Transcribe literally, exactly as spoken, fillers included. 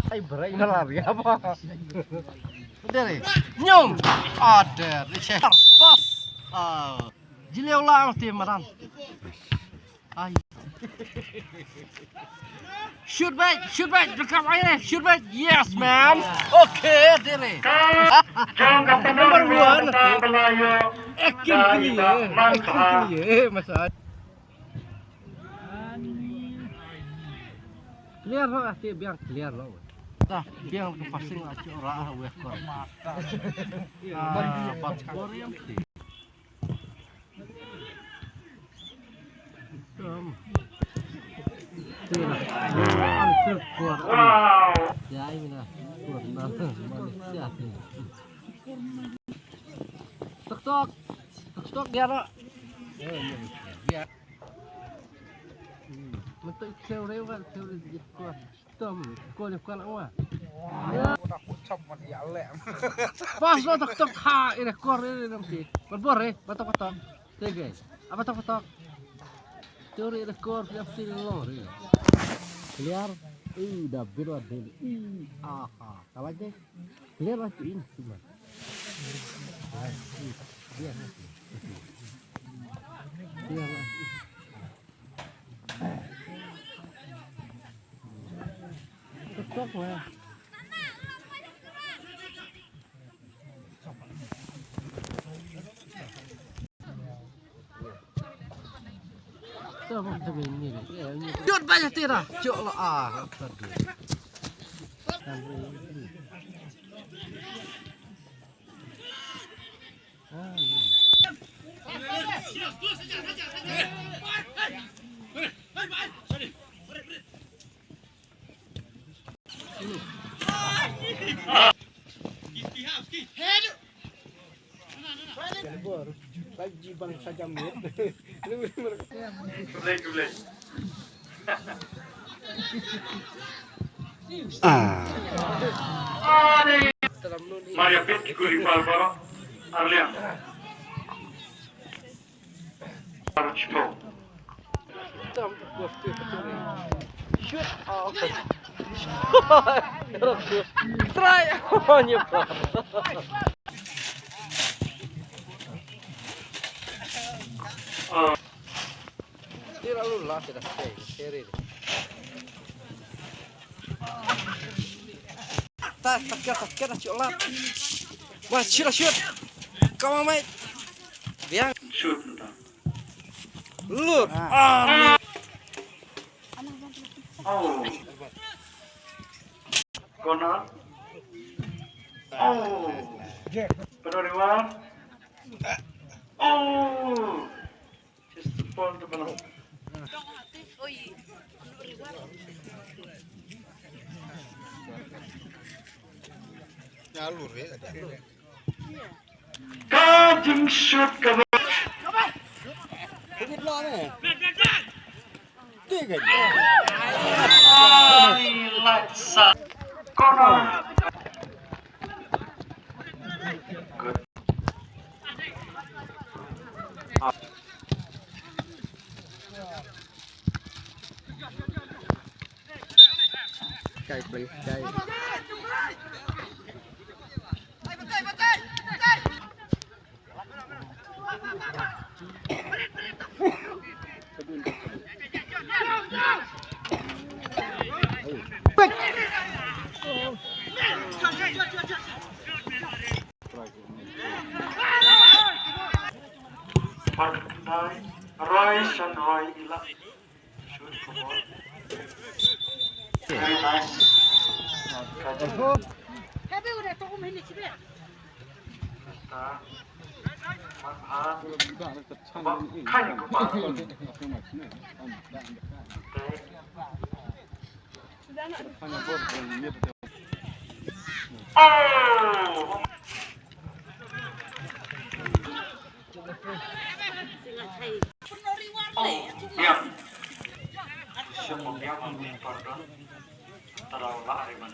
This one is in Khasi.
Ai, break na lari apa? Dere, nyum. Ada, Richard. Pas. Ah, jileu lang ti maran. Ai. Shoot back, shoot back, rekam air, shoot back. Yes, man. Okay, dere. Number one. Acting kaliye, acting kaliye, masa. Clear lo, ati biang clear lo. Tah, biang ke passing lah, cuk, rah, weh, kor. Ah, pas kor yang ti. Tum. Ti lah. Wow. Ya, ini lah. Kor, nah, Malaysia ti. Tok, tok. Tok, tok, biar lo. Ya. Mento i khlem rew kan, khlem rew jit kor. Tom, kor jit kor wa. Pas lo tok tok ha, ire kor ire ram ti. Berbor eh, batok batok. Tege. Apa tok batok? Teori ire kor, khlem ti lo re. Clear. Uh, da biro dil. Uh, aha. Kalah je. Clear lah tu in cuma. Biar. Biar lah. Ketok lah. Jot ba ïa tira. Jot la ah. Ah. Maria Pitt, Guri Barbara, Arlian. Try. Oh, nyepa. Tira lu lah, tira. Hey, carry. Ta, ta kira, ta kira, cuk lah. Wah, shoot, shoot. Come on, mate. Biang. Shoot, ta. Lut. Ah. Oh. Corner. Oh. Penerimaan. Oh. Just the point of an. Ka jingshoot ka ba. Ti ka. Ai, latsa. Corner. Good. Kai, please, kai. Roy, Sean Roy, ila. Shoot, come on. Very nice. Oh! Biang. Siapa biang? Pardon. Terlalu lari, man.